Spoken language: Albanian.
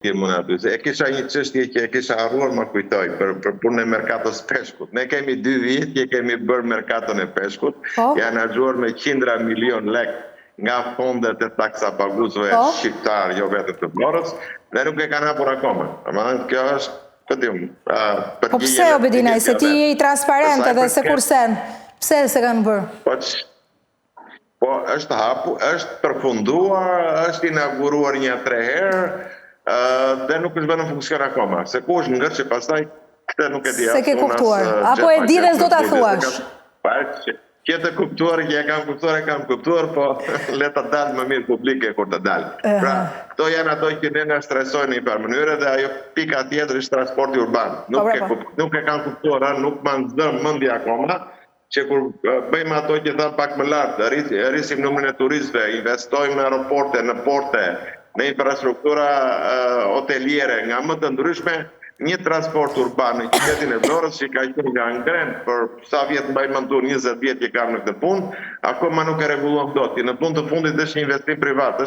Kemi aty. Se e kisha një çështje që e kisha harruar ma kujtoi për për punën e merkatos peshkut. Ne kemi 2 vjet që kemi bërë merkaton e peshkut, janë harxhuar me qindra milion lek nga fondet e taksapaguesve shqiptar, jo vetëm të Vlorës, dhe nuk e kanë hapur akoma. Domethënë kjo është, këtë di unë, Po pse, o Bedinaj, se ti je i transparent edhe se kursen, pse se kanë bërë? Po, po është hapu, është përfunduar, është inauguruar një tre herë, dhe nuk është vënë në funksion akoma. Se ku është ngërçi pastaj, këtë nuk e di. Se ke kuptuar. Apo e di dhe s'do ta thuash. Pa, që të kuptuar, që e kam kuptuar, e kam kuptuar, po le të dalë më mirë publike kur të dalë. Pra, këto janë ato që ne na stresojnë në një farë mënyre dhe ajo pika tjetër është transporti urban. Nuk, po, e, po. nuk e kam kuptuar, nuk ma nxëm mendja akoma, që kur bëjmë ato që tham pak më lartë, rrisim numrin e turistëve, investojmë në aeroporte, në porte, në infrastruktura hoteliere nga më të ndryshme, një transport urban në qytetin e Vlorës që ka qenë gangren për sa vjet mbaj mend 20 vjet që kam në këtë punë, akoma nuk e rregulluam dot. Në fund të fundit është një investim privat.